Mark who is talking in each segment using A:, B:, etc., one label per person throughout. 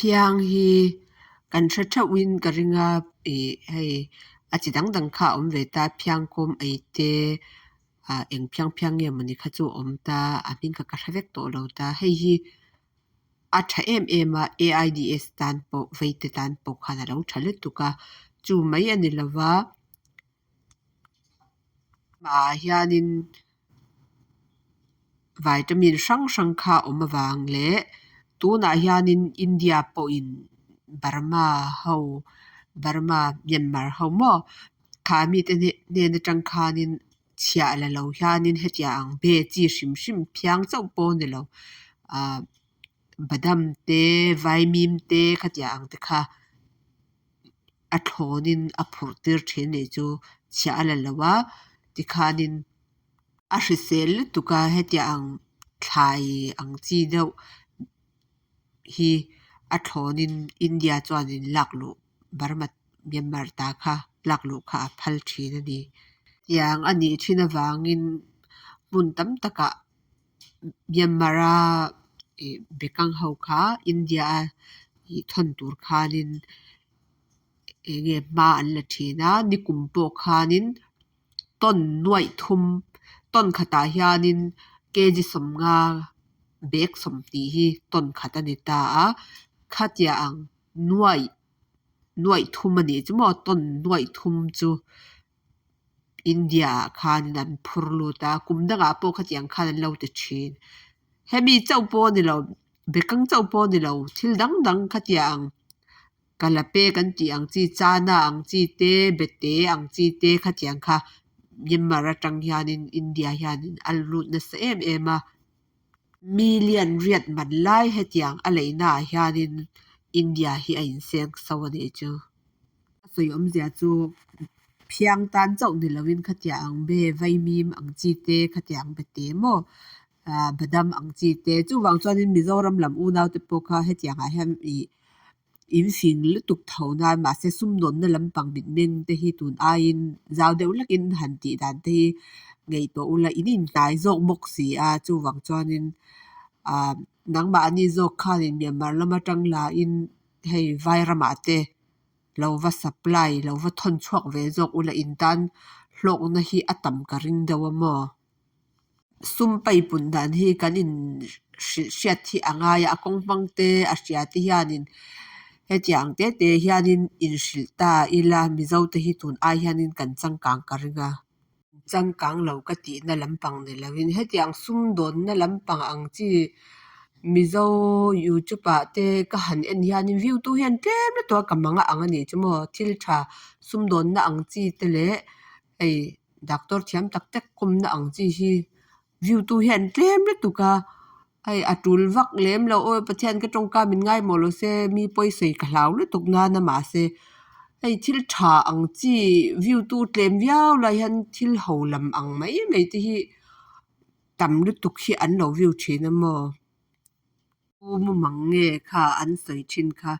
A: Phiang hi kan hre theuhin ka ring a, ih hei a chi dang dang kha a awm ve ta, phiang kawm ei te ah eng phiang phiang nge mawni kha chu a awm ta, a hming kha ka hre vek tawh lo ta, hei hi a tha em em a A_I_D_S tan pawh vei te tan pawh khan a lo tha lutuk a, chu mai a ni lo va. Ah hianin vitamin hrang hrang kha a awm avang leh tunah hianin India pawhin Burma ho Burma Myanmar ho maw kha mite hnen atang khanin chhiah la lo hianin hetiang ang be chi hrim hrim phiang chauh pawh a ni lo ah badam te vaimim te khatiang ang te kha a thlawnin a phurh tir thin anih chu chhiah a la lo a tikhanin a hrisel lutuk a hetiang ang thlai ang chi deuh hi a thlawnin India chuanin lak luh Burma Myanmar ta kha lak luh kha a phal thin a ni. Tiang a nih thin avangin hmun tam takah Myanmar a ih bekang ho kha India a ih thawn tur khanin eng nge hma an la thin a, nikum pawh khanin tawn nuaih thum tawn khatah hianin kg sawmnga bag sawmhnih hi tawn khat a ni ta a, khatiang ang nuaih nuaih thum a nih chu maw tawn nuaih thum chu India ah khanin an phur lut a, kum dangah pawh khatiang khan an lo ti thin. Hemi chauh pawh a ni lo, bekang chauh pawh a ni lo, thil dang dang khatiang ang kalape kan tih ang chi, chana ang chi te, bete ang chi te khatiang kha Myanmar atang hianin India hianin a lut nasa em em a. Million riat man lai hetiang a leihnaah hianin India hi a inseng so a nih chu. A sawi awmzia chu phiang tan chauh ni loin khatiang ang be vaimim ang chi te khatiang be te maw ah badam ang chi te chuvang chuanin Mizoram lam unau te pawh kha hetiang ah hian ih in fing lutuk tho nan mahse sumdawnna lampang mitmeng te hi tun aiin zau deuh hlekin han tih dan te hi ngaihtuah ula in inhnai zawk bawk si a chuvang chuanin ah nangmahni zawk khanin Myanmar lam atang lahin hei Vairamah te lo va supply lo va thawn chhuak ve zawk ula in tan hlawkna hi a tam ka ring deuh a maw. Sum paipun dan hi kan in hrilh hriat hi a ngai a, a kawng hmang te a hria te hianin hetiang te te hianin inhrilh ta ila Mizo te hi tun ai hianin kan changkang ka ring a. Changkang lo ka tihna lampang ni lovin hetiang sumdawnna lampang ang chi Mizo youtube ah te ka han en hianin view tu hian tlem lutuk a ka mang a ang a nih chu maw thil tha sumdawnna ang chi te leh hei doctor thiam tak tak kawmna ang chi hi view tu hian tlem lutuk a hei a tul vak lem lo aw Pathian ka tawngka min ngaimawh lo se mi pawi sawi ka hlau lutuk nana mahse hei thil tha ang chi view tu tlem viau lai hian thil ho lam ang mai mai te hi tam lutuk hi an lo view thin a maw. Pu mumang nge kha an sawi thin kha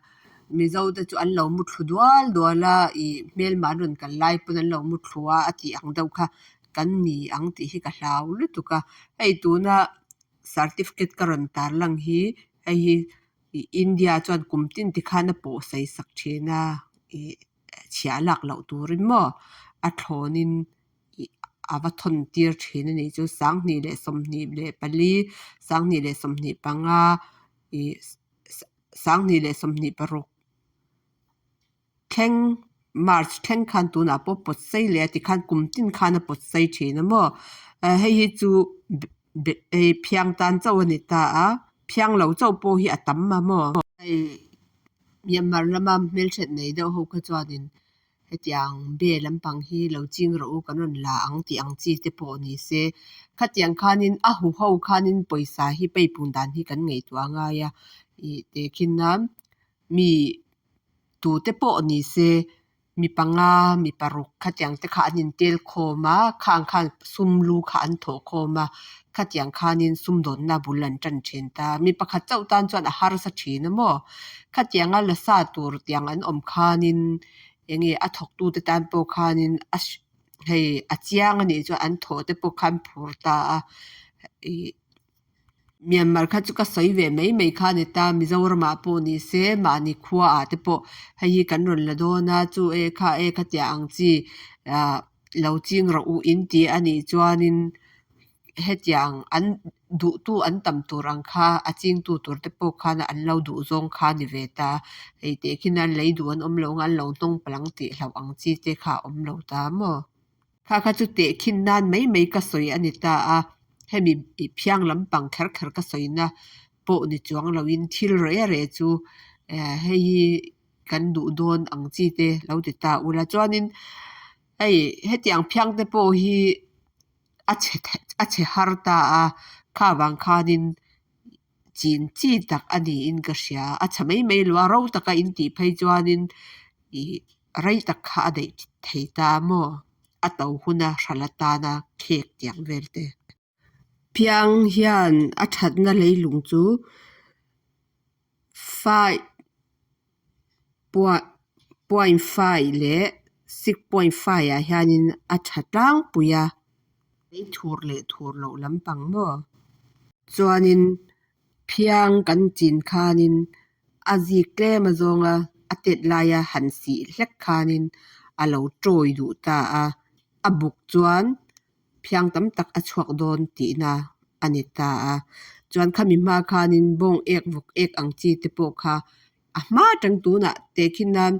A: Mizo te chu an lo mu thlu dual dual a ih hmelma an rawn kal lai pawn an lo mu thlu a a tih ang deuh kha kan ni ang tih hi ka hlau lutuk a hei tuna certificate ka rawn tarlang hi hei hi ih India chuan kum tin tikhan a pawh sawi sak thin a ih chhiah lak loh turin maw a thlawnin ih a va thawn tir thin a nih chu sanghnih leh sawmhnih leh pali sanghnih leh sawmhnih panga ih sanghnih leh sawmhnih paruk thleng march thleng khan tunah pawh pawt sei leh a tikhan kum tin khan a pawt sei thin a maw hei hi chu hei phiang tan chauh a ni ta a phiang lo chauh pawh hi a tam a maw hei Myanmar lama hmelhriat nei deuh ho kha chuanin hetiang be lampang hi lo ching rawh u kan rawn la ang tih ang chi te pawh ni se khatiang khanin a huho khanin pawisa hi peipun dan hi kan ngaihtuah a ngai a ih tehkhin nan mi tute pawh ni se mi panga mi paruk khatiang te kha an intel khawm a khang khan sum lu kha an thawh khawm a khatiang khanin sumdawnna bul an tan thin ta mi pakhat chauh tan chuan a harsa thin a maw khatianga la sa tur tiang an awm khanin eng nge a thawktute tan pawh khanin a hei a chiang a nih chuan an thawh te pawh khan phur ta a ih. Myanmar kha chu ka sawi ve mai mai kha a ni ta, Mizoramah pawh ni se mahni khuaah te pawh hei hi kan rawn la dawn a, chu e kha e khatiang ang chi ah lo ching rawh u in ti a nih chuanin hetiang an duhtu an tam tur ang kha a chingtu tur te pawh khan an lo duh zawng kha a ni ve ta. Hei teh khin a lei duh an awm lo ang a, an lo hnawng palh ang tih hlauh ang chi te kha a awm lo ta maw? Kha kha chu tehkhin nan mai mai ka sawi a ni ta a, hemi phiang lampang kher kher ka sawina pawh ni chuang loin thil reh reh chu hei hi kan duh dawn ang chi te lo ti ta ula. Chuanin hei hetiang phiang te pawh hi a chhe a chhe har ta a, kha vang khanin chin chi tak a niin ka hria. A chhe mai mai lo a, ro taka in tih phei chuanin ih rei tak kha a daih thei ta maw? A to huna hral atana khek tiang vel te. Phiang hian a thatna leilung chu 5.5 leh 6.5 ah hianin a tha tlangpui a. Lei thur leh thur loh lampang maw? Chuanin phiang kan chin khanin a zik tlem a zawnga a tet laia han sih hlek khanin a lo tawi duh ta a, a buk chuan phiang tam tak a chhuak dawn tihna a ni ta a. Chuan khami hma khanin bawng ek vawk ek ang chi te pawh kha a hma atang tunah tehkhin nan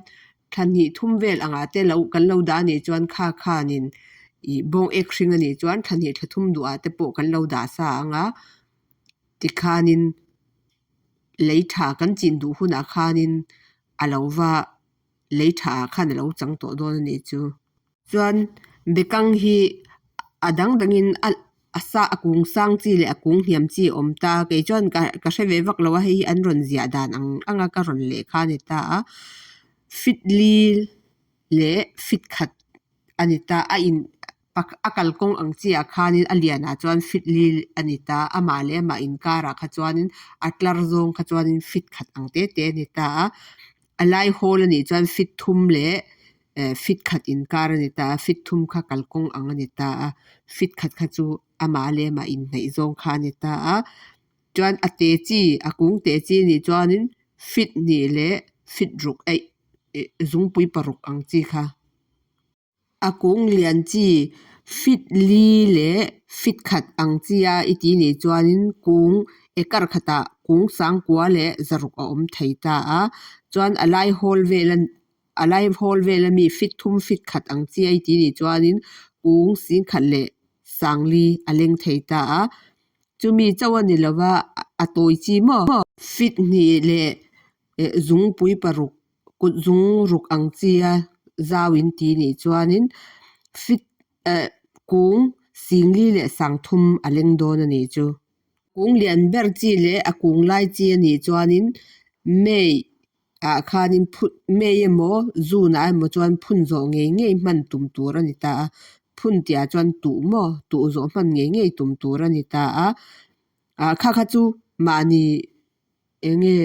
A: thla hnih thum vel angah te lo kan lo dah a nih chuan kha khanin ih bawng ek hring a nih chuan thla hnih thla thum duhah te pawh kan lo dah sa ang a tikhanin lei tha kan chin duh hunah khanin a lo va lei tha ah khan a lo chang tawh dawn a nih chu. Chuan bekang hi a dang dangin a a sa a kung sang chi leh a kung hniam chi a awm ta kei chuan ka ka hre ve vak lo a hei hi an rawn ziah dan ang ang a ka rawn leh kha a ni ta a fit li leh fit khat a ni ta a in a kalkawng ang chi ah khanin a lianah chuan fit li a ni ta amah leh amah inkarah kha chuanin a tlar zawng kha chuanin fit khat ang te te a ni ta a a lai hawl a nih chuan fit thum leh eh fit khat inkar a ni ta a fit thum kha kalkawng ang a ni ta a fit khat kha chu amah leh amah inhnaih zawng kha a ni ta a chuan a te chi a kung te chi a nih chuanin fit hnih leh fit ruk eih ih zungpui paruk ang chi kha. A kung lian chi fit li leh fit khat ang chi a i ti nih chuanin kung acre khatah kung sangkua leh zaruk a awm thei ta a chuan a lai hawl vel a a lai hawl vel ami fit thum fit khat ang chi a i ti nih chuanin kung singkhat leh sangli a leng thei ta a chumi chauh a ni lova a tawi chi maw fit hnih leh zungpui paruk kut zung ruk ang chi a zau in ti nih chuanin fit eh kung singli leh sangthum a leng dawn a nih chu. Kung lian ber chi leh a kung lai chi a nih chuanin May ah khanin phut May emaw June ah emaw chuan phun zawh ngei ngei hman tum tur a ni ta a phun tih ah chuan tuh maw tuh zawh hman ngei ngei tum tur a ni ta a ah kha kha chu mahni Eng nge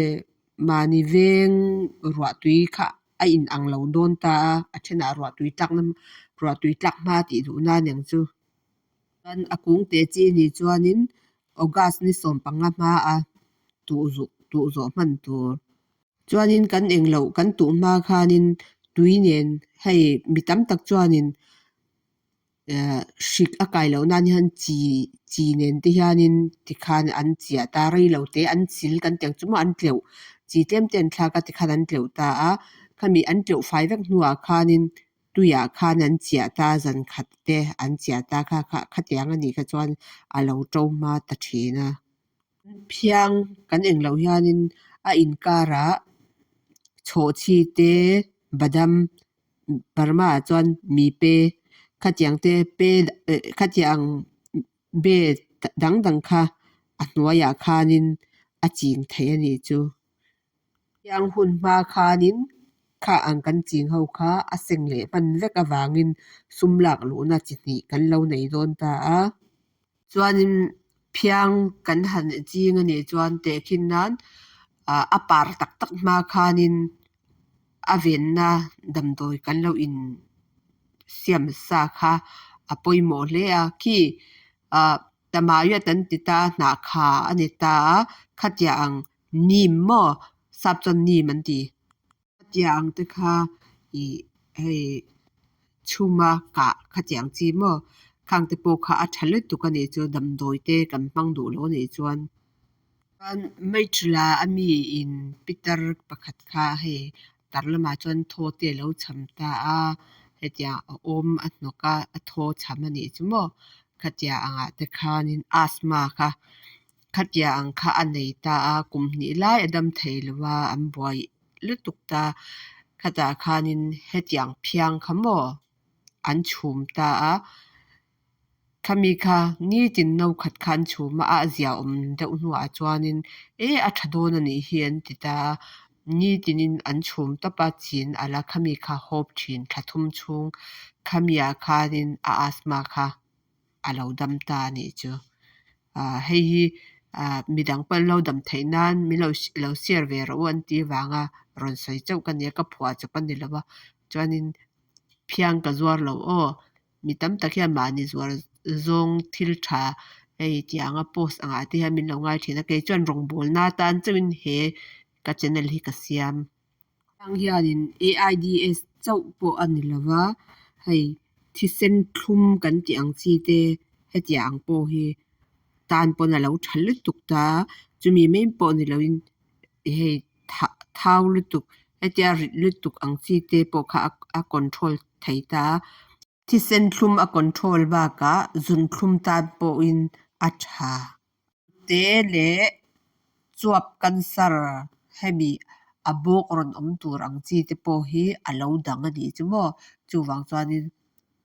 A: mahni veng ruahtui kha a in ang lo dawn ta a, a thenah ruahtui tlakna ruahtui tlak hma tih duh na aniang chu. Chuan a kung te chi nih chuanin August ni sawm panga hma a tuh zuh tuh zawh hman tur. Chuanin kan eng loh kan tuh hma khanin tui nen hei mi tam tak chuanin Hrik a kai loh nan hian chi chi nen te hianin tikhan an chiah ta rei lo te an chil kan tih ang chu maw an tleuh chi tlem te an thlak a tikhan an tleuh ta a khami an tleuh fai vek hnuah khanin tuiah khan an chiah ta zan khat te an chiah ta kha kha khatiang a nih kha chuan a lo to hma ta thin a. Phiang kan eng loh hianin a inkarah chhawhchhi te badam Burma ah chuan mi pe khatiang te pe khatiang be dang dang kha a hnuaiah khanin a ching theih a nih chu. Thiang hun hma khanin kha ang kan ching ho kha a seng leh hman vek avangin sum lak luhna chi hnih kan lo nei dawn ta a. Chuanin phiang kan han ching a nih chuan tehkhin nan a par tak tak hma khanin a venna damdawi kan lo in siam sa kha a pawimawh hle a. Khi ah. Tamayuat an ti ta a, hnah kha a ni ta a, khatia ang neem maw sap chuan neem an ti. Khatia ang te kha ih hei chhuma kah khatiang chi maw khang te pawh kha a tha lutuk a nih chu damdawi te kan hmang duh lo a nih chuan. Chuan Maithila a mi in pitar pakhat kha hei tar lamah chuan thaw te a lo cham ta a, hetiang a awm a hnawk a, a thaw cham a nih chu maw khatia angah te khanin asthma kha khatia ang kha a nei ta a, kum hnih lai a dam thei lo a, an buai lutuk ta khatah khanin hetiang phiang kha maw an chhum ta a, khami kha nitin no khat kha an chhum a, a ziaawm deuh hnuah chuanin eh a tha dawn a nih hi an ti ta a, nitinin an chhum tawp a, chin a la khami kha hawp thin thla thum chhung khami ah khanin a asthma kha a lo dam ta a nih chu. Ahh hei hi ahh midang pawh an lo dam theih nan min lo lo share ve rawh u an tih avanga rawn sawi chauh ka nia ka phuah chawp a ni lo a chuanin phiang ka zuar lo aw mi tam tak hian mahni zuar zawng thil tha hei tianga post angah te hian min lo ngai thin a kei chuan rawngbawlna atan chauhin he ka channel hi ka siam. Heng hianin AIDS chauh pawh a ni lo va, hei thisen thlum kan tih ang chi te hetiang ang pawh hi tan pawn a lo tha lutuk ta a, chumi mai pawh ni loin hei thau lutuk hetia rit lutuk ang chi te pawh kha a control thei ta a. Thisen thlum a control bakah zun thlum tan pawhin a tha. Te leh chuap cancer hemi a bawk rawn awm tur ang chi te pawh hi a lo dang a nih chu maw. Chuvang chuanin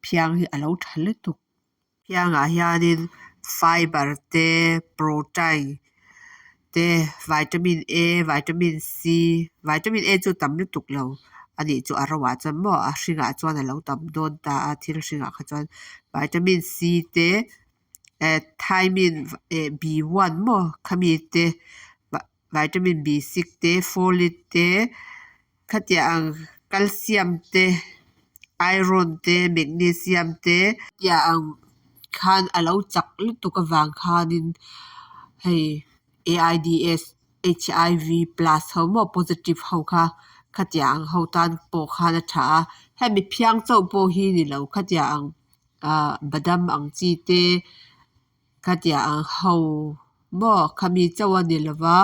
A: phiang hi a lo tha lutuk. Phiangah hianin fiber te, protein te, vitamin A, vitamin C, vitamin A chu tam lutuk lo a nih chu a roah chuan maw a hringah chuan a lo tam dawn ta a thil hringah kha chuan vitamin C te eh thiamine eh B one maw khami te vitamin B six te folate te khatiang ang calcium te iron te magnesium te tiang ang khan a lo chak lutuk avang khanin hei A_I_D_S H_I_V plus ho maw positive ho kha khatiang ang ho tan pawh khan a tha a hemi phiang chauh pawh hi ni lo khatiang ang ah badam ang chi te khatiang ang ho maw khami chauh a ni lo va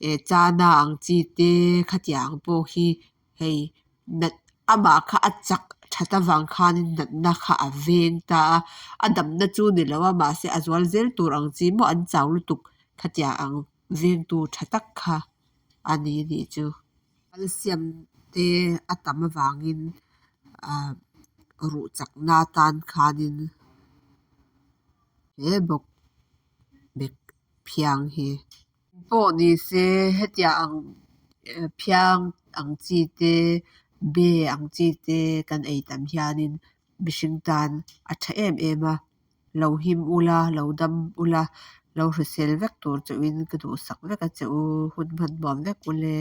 A: eh chana ang chi te khatiang ang pawh hi hei nat amah kha a chak that avang khanin natna kha a veng ta a a damna chu ni lo a mahse a zual zel tur ang chi maw an chau lutuk khatiang ang vengtu tha tak kha a ni nih chu. Calcium te a tam avangin ah ruh chakna atan khanin hle bawk bek phiang hi. Pawh ni se hetiang ang phiang ang chi te be ang chi te kan ei tam hianin mihring tan a tha em em a, lo him ula lo dam ula lo hrisel vek tur chauhin ka duhsak vek a che u hun hman nuam vek ule.